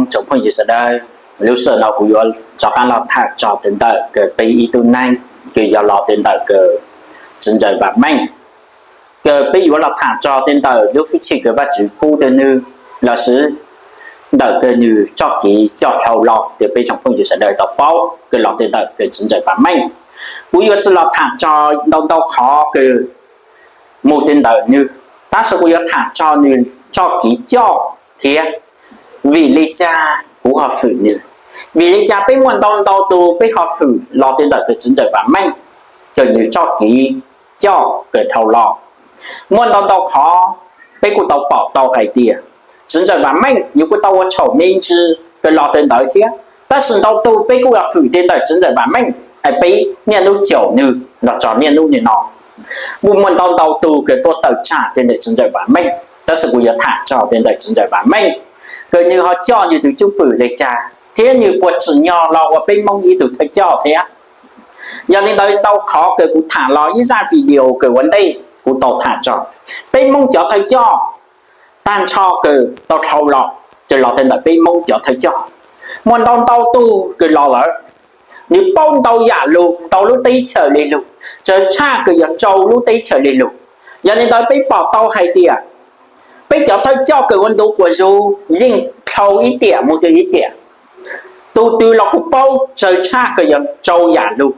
Tsoom phooj ywg sawv daws, lub sij hawm no kuv yuav rov qab los tham txog tej ntawm kws peb ib tug neeg kws yog los tej ntawm kws txiv ntxawm Vam Meej, kws peb yuav los tham txog tej ntawm lub hwj chim kws Vajtswv pub rau nwg lossis ntawm kws nwg txoj kev coj dhau los rau peb tsoom phooj ywg sawv daws tau paub kws los tej ntawm kws txiv ntxawm Vam Meej. Kuv yuav tsis los tham txog ntau ntau qhov kws mus tej ntawm nwg, tab sis kuv yuav tham txog nwg txoj kev coj thiab vim li cas kuv ho fwm nwg, vim li cas peb muaj ntau ntau tug peb ho fwm los tej ntawm kws txiv ntxawm Vam Meej, kws nwg txoj kev coj kws dhau los. Muaj ntau ntau qhov peb kuj tau pom tau hais tias txiv ntxawm Vam Meej nws kuj tau ua txhaum me ntsis kws los tej ntawd thiab, tab sis ntau tug peb kuj yog fwm tej ntawm txiv ntxawm Vam Meej, peb niaj hnub caum nwg los txog niaj hnub nim no. Kuj muaj ntau ntau tug kws tuaj tawm tsam tej ntawm txiv ntxawm Vam Meej, tab sis kuv yuav tham txog tej ntawm txiv ntxawm Vam Meej, kws nwg ho coj nwg tus cwj pwm li cas thiab nwg puas tsim nyog los ua peb Moob ib tug thawj coj thiab. Yog li ntawd ntau qhov kws kuv tham los ib zaj video kws ua ntej kuv tau tham txog peb Moob cov thawj coj tag nrho kws tau dhau los, kws los tej ntawm peb Moob cov thawj coj. Muaj ntau ntau tug kws los lawm, nws paub ntau yam lug rau lub teb chaws li lug, txawm tshaj kws yog rau lub teb chaws li lug. Yog li ntawd peb pom tau hais tias peb cov thawj coj kws ua ntu quas zug yeej dhau ib tiam mus rau ib tiam, tus twg los kuj paub txawm tshaj kws yog rau yam lug.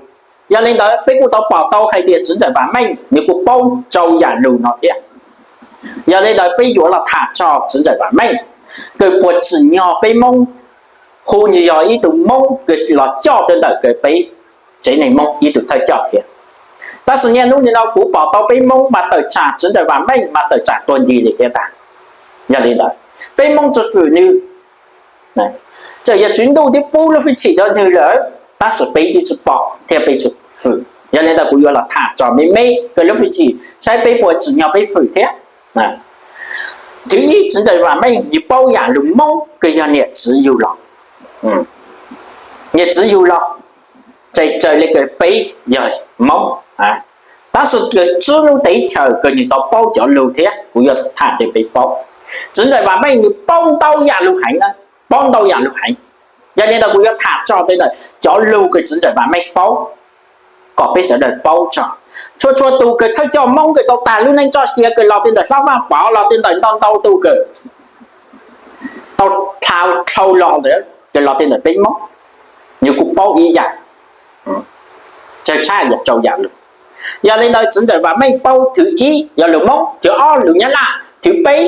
Yog li ntawd peb kuj tau pom tau hais tias txiv ntxawm Vam Meej nws kuj paub rau yam lug no thiab. Yog li ntawd peb yuav los tham txog txiv ntxawm Vam Meej, kws puas tsim nyog peb Moob hu nws yog ib tug Moob kws los coj tej ntawm kws peb tsev neeg Moob ib tug thawj coj thiab. Tab sis niaj hnub nim no kuv pom tau peb Moob mas tawm tsam txiv ntxawm Vam Meej mas tawm tsam tuag nti li thiab tas. Yog li ntawd peb Moob tsis fwm nws, txawm yog Tswv Ntuj twb pub lub hwj chim rau nws lawm, tab sis peb twb tsis pom thiab peb tsis fwm. Yog li ntawd kuv yuav los tham txog me me kws lub hwj chim saib peb puas tsim nyog peb fwm thiab. Thwv ib, txiv ntxawm Vam Meej nws paub yam lug Moob kws yog niam txiv yug los. Niam txiv yug los, txawm raws li kws peb yog Moob, tab sis kws tswb lub teb chaws kws nws tau paub cov lug thiab kuv yuav tham rau peb paub. Txiv ntxawm Vam Meej nws paub ntau yam lug heev na, paub ntau yam lug heev. Yog li ntawd kuv yuav tham txog tej ntawm cov lug kws txiv ntxawm Vam Meej paub kom peb sawv daws paub txog. Txhua txhua tus kws thawj coj Moob kws tau tag lub neej txoj sia kws los tej ntawm Hlob Vaj Pov los tej ntawm ntau ntau tus kws tau dhau los ntawd kws los tej ntawm peb Moob, nws kuj paub ib yam, txawm tshaj yog rau yam lug. Yog li ntawd txiv ntxawm Vam Meej paub thwv ib yog lug Moob, thwv ob lug Nyab Laj, thwv peb,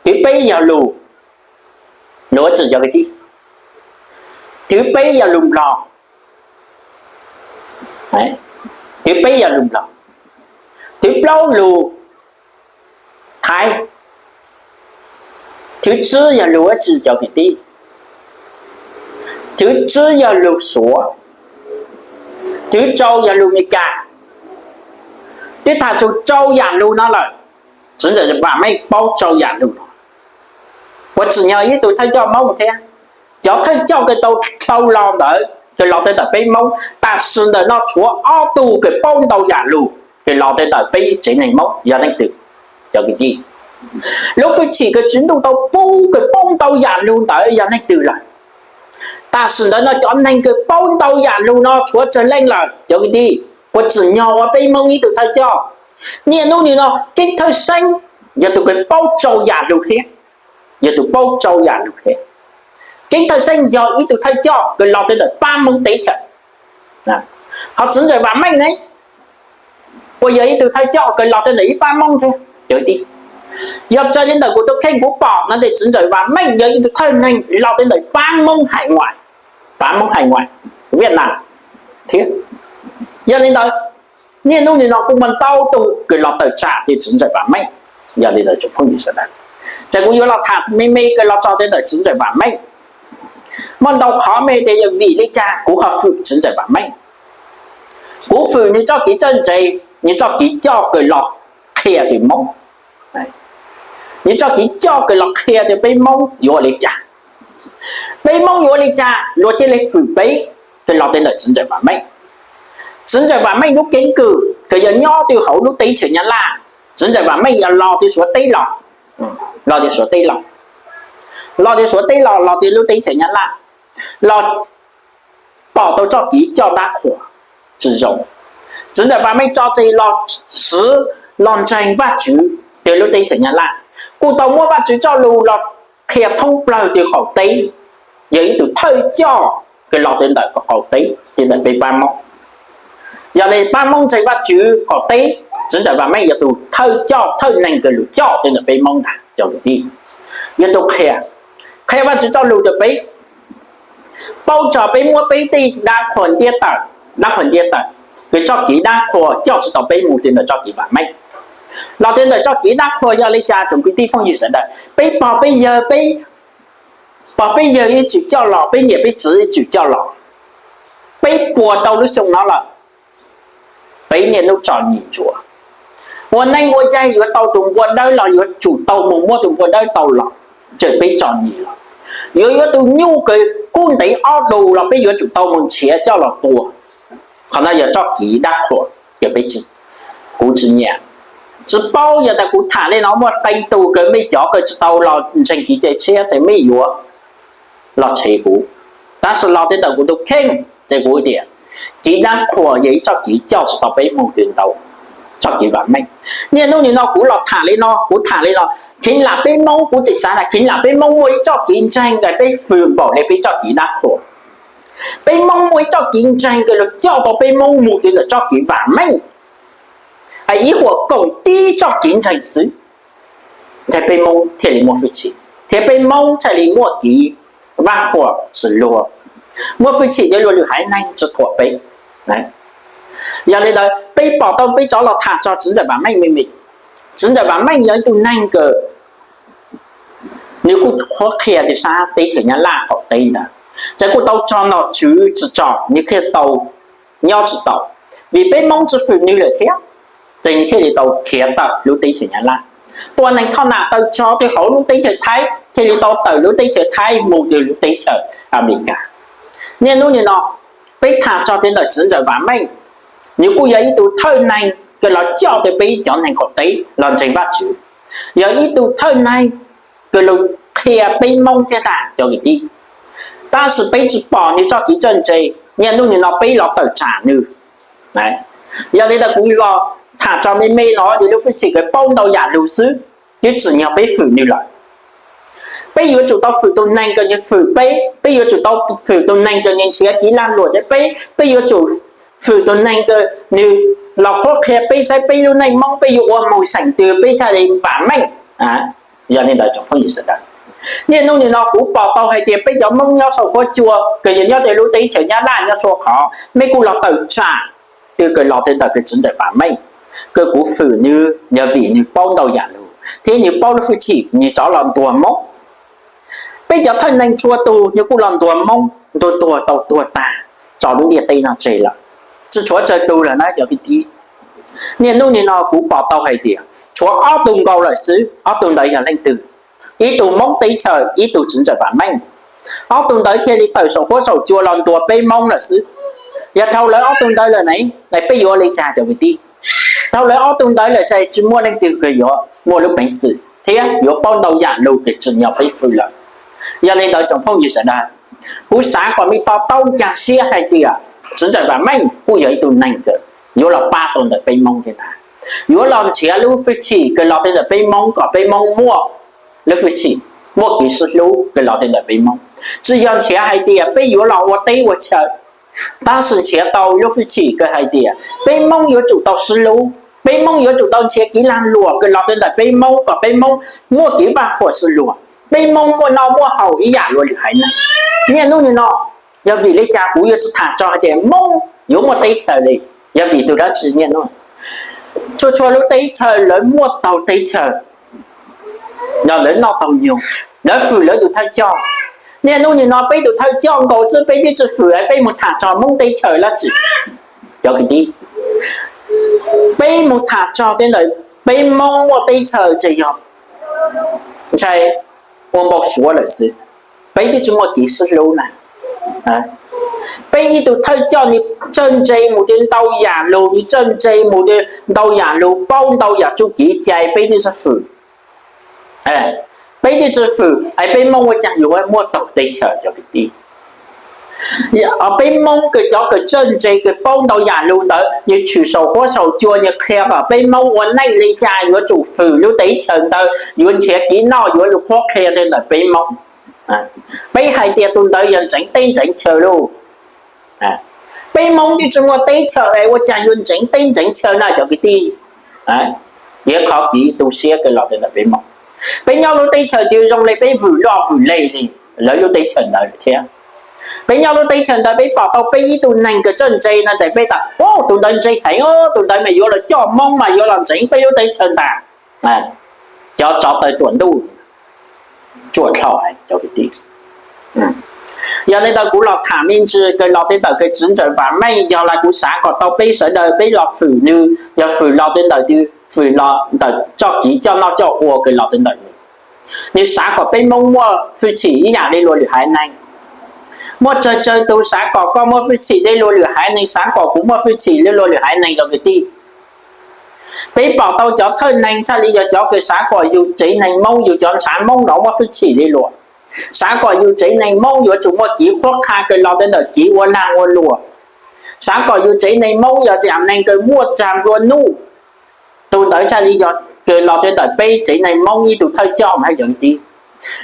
thwv peb yog lug, lug ua tsi cov kwv tij, thwv peb yog lug Nplog, thwv peb yog lug Nplog, thwv plaub lug Thaib, thwv tsib yog lug ua tsi cov kwv tij, thwv tsib yog lug Suav, thwv rau yog lug Mes Kas. Twb tham txug rau yam lug no lawm, txiv ntxawm Vam Meej paub rau yam lug no. Puas tsim nyog ib tug thawj coj Moob thiab? Cov thawj coj kws tau dhau los ntawd kws los tej ntawm peb Moob, tam sim ntawm no tshuav ob tug kws paub ntau yam lug kws los tej ntawm peb tsev neeg Moob yog leej twg? Cov kwv tij, lub hwj chim kws Tswv Ntuj tau pub kws paub ntau yam lug ntawd yog leej twg lawm? Tam sim ntawd no cov neeg kws paub ntau yam lug no tshuav tsawg leej lawm cov kwv tij? Puas tsim nyog ua peb Moob ib tug thawj coj? Niaj hnub nim no Keeb Thawj Xeeb yog tus kws paub rau yam lug thiab, yog tus paub rau yam lug thiab. Keeb Thawj Xeeb yog ib tug thawj coj kws los tej ntawm pab Moob teb chaws. Ho txiv ntxawm Vam Meej ne, puas yog ib tug thawj coj kws los tej ntawm ib pab Moob thiab cov kwv tij? Yog raws li ntawm kuv tus kheej kuv pom no ces txiv ntxawm Vam Meej yog ib tug thawj neeg los tej ntawm pab Moob hais, pab Moob hais Viaj Nam thiab. Yog li ntawd, niaj hnub nim no kuj muaj ntau tug kws los tawm tsam tej txiv ntxawm Vam Meej. Yog li ntawd tsoom phooj ywg sawv daws, ces kuv yuav los tham me me kws los txog tej ntawm txiv ntxawm Vam Meej. Muaj ntau qhov me tias yog vim li cas kuv ho fwm txiv ntxawm Vam Meej. Kuv fwm nws txoj kev txawj ntse, nws txoj kev coj kws los qhia tias Moob, nws txoj kev coj kws los qhia tias peb Moob yuav ua li cas, peb Moob yuav ua li cas luag thiaj li fwm peb, kws los tej ntawm txiv ntxawm Vam Meej. Txiv ntxawm Vam Meej lub keeb kwm kws yog nyob twg hauv lub teb chaws Nyab Laj, txiv ntxawm Vam Meej yog los twg Suav teb los, los twg Suav teb los, Los tias Suav teb los, los tias lub teb chaws Nyab Laj los pom tau txoj kev coj dab qhuas tsis zoo. Txiv ntxawm Vam Meej tso tseg los swv los ntseeg Vajtswv rau lub teb chaws Nyab Laj, kuj tau muab Vajtswv txoj lus los qhia thoob plaws rau qaum teb, yog ib tug thawj coj kws los rau ntawm qaum teb rau ntawm peb pab Moob. Yog li pab Moob ntseeg Vajtswv qaum teb, txiv ntxawm Vam Meej yog tus thawj coj, thawj neeg kws lug coj rau ntawm peb Moob ntag. Yog tus qhia, qhia Vajtswv txoj lus rau peb, paub txog peb muab peb tej dab qhuas ntiab tawm, dab qhuas ntiab tawm, kws txoj kev dab qhuas coj tsis tau peb mus rau ntawm txoj kev vam meej. Los rau ntawm txoj kev dab qhuas yog li cas tsoom kwv tij phooj ywg sawv daws? Peb pog peb yawg, peb pog peb yawg yeej tsis coj los, peb niam peb txiv yeej tsis coj los, peb puas rau lub xyoo no lawm, peb niaj hnub txom nyem ntsuav. Ua neej ua yaig yuav tau tus npua dawb los yuav tsum tau mus muab tus npua dawb tau los, txawm peb txom nyem los, yuav yuav tus nyuj kws kub ntev ob du los peb yuav tsum tau mus nrhiav coj los tua. Qhov no yog txoj kev dab qhuas, yog peb tsis, kuv tsis nyiam, tsis paub. Yog tas kuv tham li no muaj qee tug kws mej cov kws tsis tau los ntseeg kev cai tshiab ces mej yuav los tshev kuv, tab sis los rau ntawm kuv tus kheej ces kuv tias kev dab qhuas yog ib txoj kev coj tsis tau peb mus rau ntawm txoj kev vam meej. Niaj hnub nim no kuv los tham li no, kuv tham li no, kheev lam peb Moob, kuv tseem xav tas kheev lam peb Moob muaj ib txoj kev ntseeg kws peb fwm npaum li peb txoj kev dab qhuas. Peb Moob muaj ib txoj kev ntseeg kws lug coj tau peb Moob mus rau ntawm txoj kev vam meej, ib huam koom tib txoj kev ntseeg xwb, thiaj peb Moob thiaj li muaj hwj chim, thiab peb Moob thiaj li muaj kev vaj huam sib luag, muaj hwj chim rau luag lwm haiv neeg tsis thuam peb. Yog li ntawd peb pom tau peb rov los tham txog txiv ntxawm Vam Meej me me. Txiv ntxawm Vam Meej yog ib tug neeg kws nws kuj qhuab qhia rau sab teb chaws Nyab Laj qaum teb ntawd, ces kuj tau tso nom tswv tsis tso, nws thiaj tau nyob tsis tau, vim peb Moob tsis fwm nws lawm thiab, ces nws thiaj li tau khiav tawm lub teb chaws Nyab Laj, tua neeg thoj nam tawm tso rau hauv lub teb chaws Thaib, thiaj li tau tawm lub teb chaws Thaib mus rau lub teb chaws Amelikas. Niaj hnub nim no peb tham txog rau ntawm txiv ntxawm Vam Meej, nws kuj yog ib tug thawj neeg kws los coj rau peb cov neeg qaum teb los ntseeg Vajtswv, yog ib tug thawj neeg kws los qhia peb Moob thiab ntag cov kwv tij. Tab sis peb tsis pom nws txoj kev txawj ntse, niaj hnub nim no peb los tawm tsam nws. Yog li ntawd kuv los tham txog me me no ces lub hwj chim kws paub ntau yam lug xwb, twb tsim nyog peb fwm nws lawm. Peb yuav tsum tau fwm tus neeg kws nws fwm peb, peb yuav tsum tau fwm tus neeg kws nws nrhiav kev lag luam rau peb, peb yuav tsum fwm tus neeg kws nws los qhuab qhia peb saib peb lub neej Moob peb yuav ua moog xeem twg peb thiaj li vam meej. Yog li ntawd tsoom phooj ywg sawv daws, niaj hnub nim no kuv pom tau hais tias peb cov Moob nyob saum huab cua kws yog nyob rau lub teb chaws Nyab Laj nyob txhua qhov, mej kuj los tawm tsam, twb kws los rau ntawm kws txiv ntxawm Vam Meej, kws kuv fwm nws yog vim nws paub ntau yam lug thiab nws paub lub hwj chim nws rov los ntuas Moob. Peb cov thawj neeg txhua tus nws kuj los ntuas Moob, ntuas tuag tau tuag tag, tso lub ntiaj teb no tseg lawm, tsis tshuav tsawg tug lawm na cov kwv tij. Niaj hnub nim no kuv pom tau hais tias tshuav ob tug nkaus lawm xwb, ob tug ntawd yog leej twg? Ib tug Moob teb chaws, ib tug txiv ntxawm Vam Meej. Ob tug ntawd thiaj li tawm saum huab saum cua los ntuas peb Moob lawm xwb. Yog dhau lawv ob tug ntawd lawm ne, peb yuav ua li cas cov kwv tij? Dhau lawv ob tug ntawd lawm ces tsis muaj leej twg kws yuav muaj lub peev xwm thiab yuav paub ntau yam lug kws tsim nyog peb fwm lawm. Yog li ntawd tsoom phooj ywg sawv daws, kuv xav kom mej to taub ncaj siab hais tias txiv ntxawm Vam Meej kuj yog ib tug neeg kws yuav los pab tau ntawm peb Moob thiab ntag, yuav los nrhiav lub hwj chim kws los rau ntawm peb Moob kom peb Moob muaj lub hwj chim, muaj kev sib hlub kws los rau ntawm peb Moob. Tsis yog nrhiav hais tias peb yuav los ua teb ua chaw, tab sis nrhiav tau lub hwj chim kws hais tias peb Moob yuav tsum tau sib hlub, peb Moob yuav tsum tau nrhiav kev lag luam kws los rau ntawm peb Moob kom peb Moob muaj kev vaj huam sib luag, peb Moob muaj noj muaj haus ib yam luag lwm haiv neeg. Niaj hnub nim no, yog vim li cas kuv yuav tsis tham txog hais tias Moob yuav muaj teb chaws li? Yog vim tus dab tsi niaj hnub? Txhua txhua lub teb chaws lawv muaj taug teb chaws, lawv noj taug nyoog, lawv fwm lawv tus thawj coj. Niaj hnub nim no peb tus thawj coj nkaus xwb peb twb tsis fwm, peb mus tham txog Moob teb chaws dab tsi? Cov kwv tij, peb mus tham txog tej ntawd, peb Moob muaj teb chaws ces yog ntshai ua npau suav lawm xwb, peb twb tsis muaj kev sib hlub na. Peb ib tug thawj coj nws txawj ntse mus rau ntau yam lug, nws txawj ntse mus rau ntau yam lug, paub ntau yam txuj kev cai peb twb tsis fwm. Peb Peb twb tsi fwm es peb Moob ua caag yuav muaj taug teb chaws cov kwv tij. Peb Moob kws cov kws txawj ntse kws paub ntau yam lug ntawd, nwg tshwm saum huab saum cua, nwg qhia kom peb Moob ua neej le caag, yuav tsum fwm lub teb chaws ntawd, yuav nrhiav kev noj, yuav lug qhuab qhia tej ntawm peb Moob. Peb hais tias tug ntawd yog ntseev teb ntseev chaw lauj. Peb Moob twb tsi muaj teb chaws es ua caag yuav ntseev teb ntseev chaw na cov kwv tij. Yog qhov kev tu siab kws los tej ntawm peb Moob. Peb nyob lub teb chaws twg zoo le peb vwm loj vwm le li lawv lub teb chaws ntawd thiab. Peb nyob lub teb chaws ntawd peb pom tau peb ib tug neeg kws txawj ntse no ces peb tas, tug ntawd ntse heev, tug ntawd mas yuav los coj Moob mas yuav los ntseev peb lub teb chaws ntag. Cov tsov tawg tuam ntuj tsuam dlhau cov kwv tij. Yog le ntawd kuv los tham me ntsis kws los tej ntawm kws txiv ntxawm Vam Meej, yog le kuv xav kom tau peb sawv daws peb los fwm nwg, yog fwm los tej ntawm twg, fwm los ntawm txoj kev coj noj coj ua kws los tej ntawm nwg. Nwg xav kom peb Moob muaj hwj chim ib yam li luag lwm haiv neeg. Muaj tsawg tsawg tug xav kom koj muaj hwj chim li luag lwm haiv neeg, xav kom kuv muaj hwj chim li luag lwm haiv neeg cov kwv tij. Peb pom tau cov thawj neeg txhaj li yog cov kws xav kom yug tsev neeg Moob, yug cov ntshav Moob no muaj hwj chim li luag. Xav kom yug tsev neeg Moob yuav tsum muaj kev qhuab qha kws los tej ntawm kev ua naag ua luam. Xav kom yug tsev neeg Moob yog tsev neeg kws muaj tsaag nplua nuj. Tug ntawd txhaj li yog kws los tej ntawm peb tsev neeg Moob ib tug thawj coj mas cov kwv tij.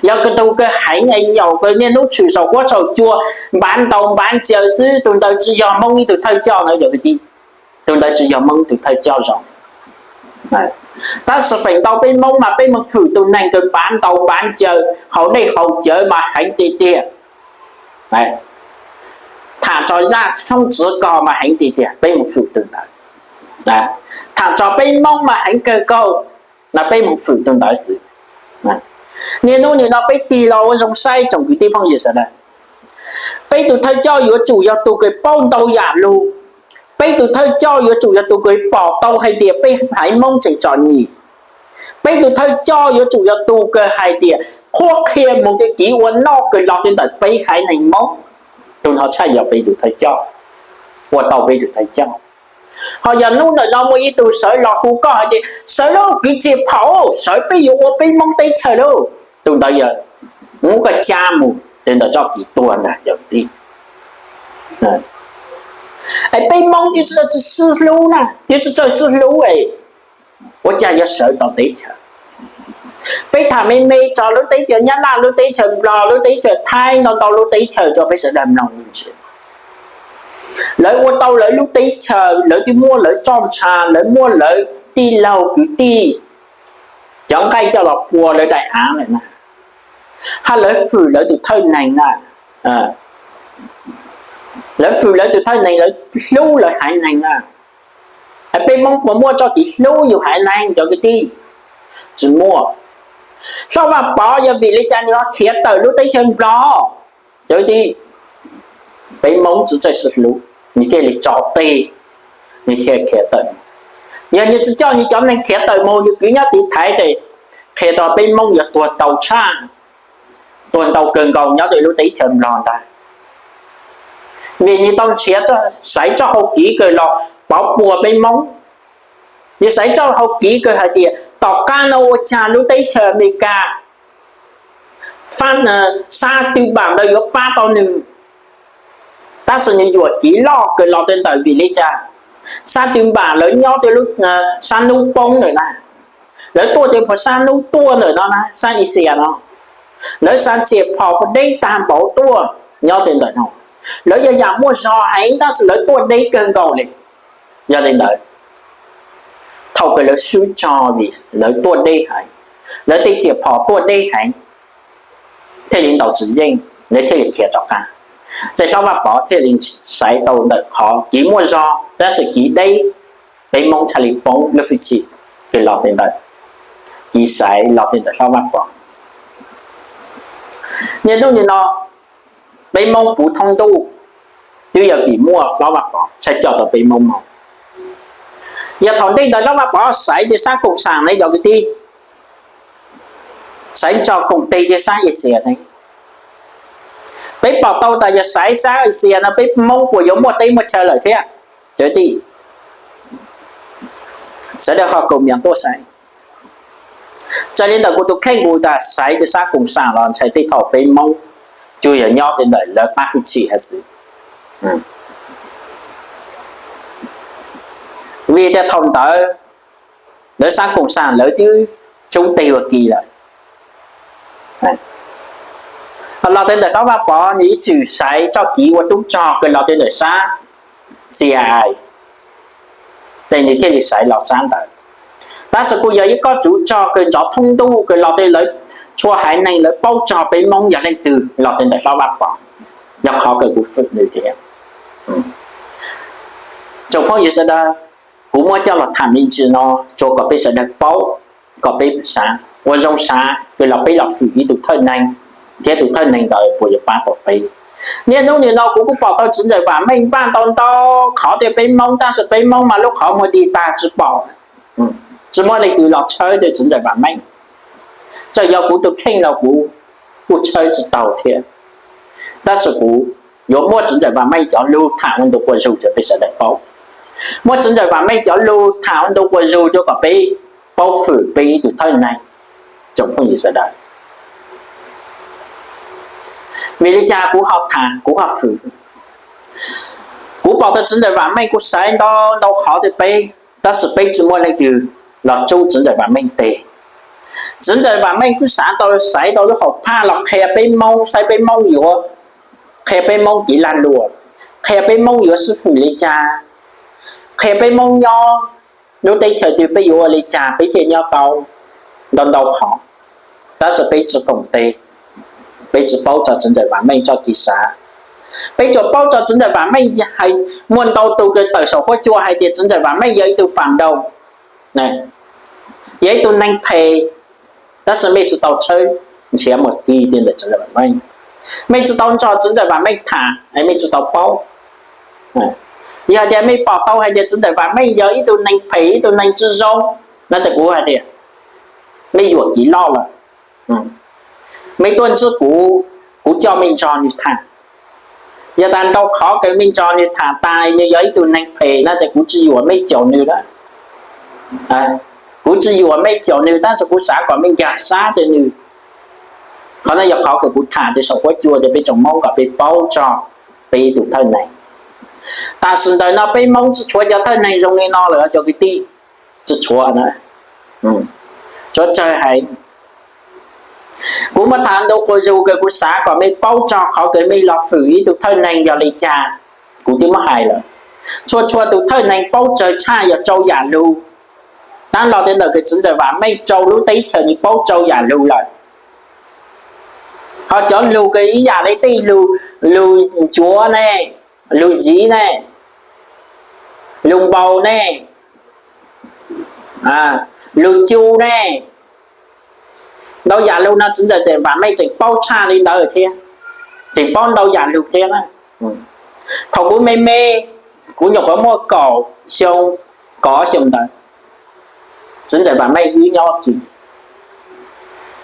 Yog kws tug kws heev es nyaum kws niaj hnub tshwm saum huab saum cua, npav ntaus npav ncaws xwb, tug ntawd tsi yog Moob ib tug thawj coj na cov kwv tij. Tug ntawd tsi yog Moob ib tug thawj coj zoo. Tab sis feem ntau peb Moob mas peb moog fwm tug neeg kws npav ntaus npav ncaws, haus dej haus cawv mas heev tiag tiag. Tham tso zaj tshoob tsiv kos mas heev tiag tiag, peb moog fwm tug ntawd. Tham tso peb Moob mas heev kawg nkaus, no peb moog fwm tug ntawd xwb. Niaj hnub nim no peb tig los ua zoo saib tsoom kwv tij phooj ywg sawv daws. Peb tug thawj coj yuav tsum yog tug kws paub ntau yam lug. Peb tug thawj coj yuav tsum yog tug kws pom tau hais tias peb haiv Moob tseem txom nyem. Peb tug thawj coj yuav tsum yog tug kws hais tias qhuab qhia moog tej kev ua noj kws los tej ntawm peb haiv neeg Moob. Tug no txhaj yog peb tug thawj coj, ua tau peb tug thawj coj. Ho yog hnub ntawm no muaj ib tug sawv los hu koj hais tias sawv lauj kwv Txiaj Phom, sawv peb yuav ua peb Moob teb chaws lauj, tug ntawd yog muab koj cab mus tej ntawm txoj kev tuag ntag cov kwv tij. Es peb Moob twb tsi txawj sib hlub na, twb tsi txawj sib hlub es ua cas yuav sawv tau teb chaws? Peb tham me me tso lub teb chaws Nyab Laj, lub teb chaws Nplog, lub teb chaws Thaib, ntau ntau lub teb chaws tso peb sawv daws mloog me ntsis. Lawv ua tau lawv lub teb chaws, lawv twb muab lawv txoj ntsha, lawv muab lawv tij laug kwv tij cov nqaij coj los pua lawv daim av lawm na, hab lawv fwm lawv tus thawj neeg na, lawv fwm lawv tus thawj neeg, lawv hlub lawv haiv neeg na. Peb Moob puas muaj txoj kev hlub yus haiv neeg cov kwv tij? Tsis muaj. Hlob Vaj Pov yog vim li cas nws ho khiav tawm lub teb chaws Nplog? Cov kwv tij, peb Moob tsis txawj sib hlub, nws thiaj li tso teg, nws thiaj khiav tawm. Yog nws tsis coj nws cov neeg khiav tawm mus, nws kwv nyob tiv thaiv ces qhia tau peb Moob yuav tuag ntau tshaj, tuag ntau kawg nkaus nyob rau lub teb chaws Nplog ntag. Vim nws tau nrhiav, xaiv txoj hau kev kawg los pov puag peb Moob. Nws xaiv txoj hau kev kawg hais tias tom qab no ua cas lub teb chaws Amelikas, sab tw npam ntawd yuav pab tau nws. Tab sis nws yuam kev loj kawg los tej ntawm vim li cas? Sab tw npam lawv nyob tej lub sab hnub poob ntawm na, lawv tuaj tej puag sab hnub tuaj ntawm no na, sab Asia no. Lawv xav tsiaj phom puag deb tag npaum tuaj nyob tej ntawm no. Lawv yog yam muaj zog heev tab sis lawv tuaj deb kawg nkaus li. Yog li ntawd, thaum kawg lawv swb tso vim lawv tuaj deb heev, lawv tej tsiaj phom tuaj deb heev, thiaj li ntaus tsis yeej, lawv thiaj li khiav rov qab. Ces Hlob Vaj Pov thiaj li xaiv tau ntawm qhov kev muaj zog tab sis kev deb, peb Moob thiaj li poob lub hwj chim kawg los tej ntawm kev xaiv los tej ntawm Hlob Vaj Pov. Niaj hnub nim no peb Moob puv thoob ntuj twb yog vim muaj Hlob Vaj Pov txhaj coj tau peb Moob moog. Yog thaum ntej ntawd Hlob Vaj Pov xaiv tej sab koom saam ne cov kwv tij, xaiv tso koom teg tej sab Asia ne, peb pom tau tas yog xaiv sab Asia no peb Moob puas yuav muaj teb muaj chaw lawm thiab? Cov kwv tij, sawv daws ho kaum mias tuaj saib. Raws li ntawm kuv tus kheej kuv tas xaiv tej sab koom sam los ntshai tej thaum peb Moob cuag yog nyob tej ntawm lawv qab hwj chim hab xwb. Vim tias thaum ntawd lawv sab koom sam lawv twb tsoob teg ua ke lawm. Los tej ntawm hlob Vaj Pov nws ib txwm xaiv txoj kev ua tub rog kws los tej ntawm sab CIA, ces nws thiaj li xaiv los sab ntawd. Tab sis kuj yog ib kob tsuv rog kws nrov thoob ntuj kws los tej lawv txhua haiv neeg lawv paub txog peb Moob yog leej twg los tej ntawm hlob Vaj Pov, yog qhov kws kuv fwm nws thiab. Tsoom phooj ywg sawv daws, kuv muab coj los tham me ntsis no tsuas kom peb sawv daws paub, kom peb xav ua zoo xav kws los peb los fwm ib tug thawj neeg, thiab tus thawj neeg ntawd puas yuav pab tau peb. Niaj hnub nim no kuv kuj pom tau txiv ntxawm Vam Meej npaj ntau ntau qhov tej peb Moob, tab sis peb Moob mas lub qhov muag di tag tsis pom, tsis muaj leej twg los tshawb tej txiv ntxawm Vam Meej. Txawm yog kuv tus kheej los kuv kuj tshawb tsis tau thiab. Tab sis kuv yuav muab txiv ntxawm Vam Meej cov lug tham ua ntu quas zug rau peb sawv daws paub, muab txiv ntxawm Vam Meej cov lug tham ua ntu quas zug rau kom peb paub fwm peb ib tug thawj neeg. Tsoom phooj ywg sawv daws, vim li cas kuv ho tham kuv ho fwm? Kuv pom tau txiv ntxawm Vam Meej kuj xaiv ntau ntau qhov tej peb, tab sis peb tsis muaj leej twg los tsoob txiv ntxawm Vam Meej teg. Txiv ntxawm Vam Meej kuj xav tau xaiv tau lub hom phaj los qhia peb Moob, saib peb Moob yuav, qhia peb Moob kev lag luam, qhia peb Moob yuav sib fwm li cas, qhia peb Moob nyob lub teb chaws twg peb yuav ua li cas peb thiaj nyob tau, ntau ntau qhov. Tab sis peb tsis koom tes, peb tsis paub txog txiv ntxawm Vam Meej txoj kev xav. Peb tsuas paub txog txiv ntxawm Vam Meej hais, muaj ntau tus kws tawm saum huab cua hais tias txiv ntxawm Vam Meej yog ib tug phản động, yog ib tug neeg phem, tab sis mej tsis tau tshawb nrhiav mus ti tej ntawm txiv ntxawm Vam Meej. Mej tsis tau nrog txiv ntxawm Vam Meej tham es mej tsis tau paub. Yog tias mej pom tau hais tias txiv ntxawm Vam Meej yog ib tug neeg phem, ib tug neeg tsis zoo, no ces kuv hais tias mej yuam kev loj lawm. Mej tuaj ntsib kuv, kuv coj mej nrog nws tham. Yog tas ntau qhov kws mej nrog nws tham tas nws yog ib tug neeg phem no ces kuv tsis yuam mej caum nws lawm. Kuv tsis yuam mej caum nws, tab sis kuv xav kom mej nkag sab rau nws. Qhov no yog qhov kws kuv tham rau saum huab cua rau peb tsoom Moob kom peb paub txog peb ib tug thawj neeg. Tam sim ntawm no peb Moob tsis tshuav cov thawj neeg zoo li no lawm cov kwv tij, tsis tshuav na. Tshuav tsawg heev. Kuv muab tham ntu quas zug kws kuv xav kom mej paub txog qhov kws mej los fwm ib tug thawj neeg yog li cas. Kuv twb muab hais lawm, txhua txhua tus thawj neeg paub tsawg tshaj yog rau yam lug. Tab los tej ntawm kws txiv ntxawm Vam Meej rau lub teb chaws nws paub rau yam lug lawm. Ho cov lug kws ib yam li tej lug, lug ncuav ne, lug ziv ne, lug npau ne, lug cu ne, ntau yam lug no txiv ntxawm Vam Meej tseem paub tshaj li ntawd thiab, tseem paub ntau yam lug thiab na. Thaum kuv me me, kuv nyuam qhuav muaj kaum xyoo, kaum ob xyoo ntawd, txiv ntxawm Vam Meej wb nyob kis,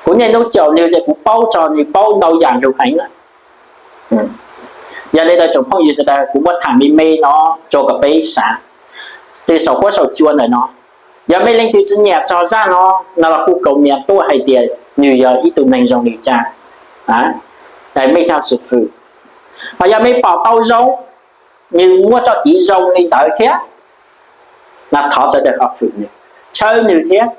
kuv niaj hnub caum nws ces kuv paub txog nws paub ntau yam lug heev na. Yog li ntawd tsoom phooj ywg sawv daws, kuv muab tham me me no rau kom peb xav. Tej saum huab saum cua ntawm no, yog mej leej twg tsis nyiam txog zaj no, no los kuj kaus mias tuaj hais tias nws yog ib tug neeg zoo li cas, mej coj sim fwm. Ho yog mej pom tau zoo, nws muaj txoj kev zoo li ntawd thiab, no thov sawv daws ho fwm nws, tshawb nws thiab,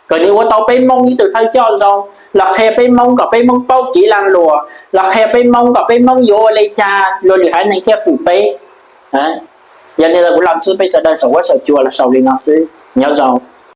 kom nws ua tau peb Moob ib tug thawj coj zoo, los qhia peb Moob kom peb Moob paub kev lag luam, los qhia peb Moob kom peb Moob yuav ua li cas luag lwm haiv neeg thiaj fwm peb. Yog li ntawd kuv los ntsib peb sawv daws saum huab saum cua los xaus li no xwb, nyob zoo.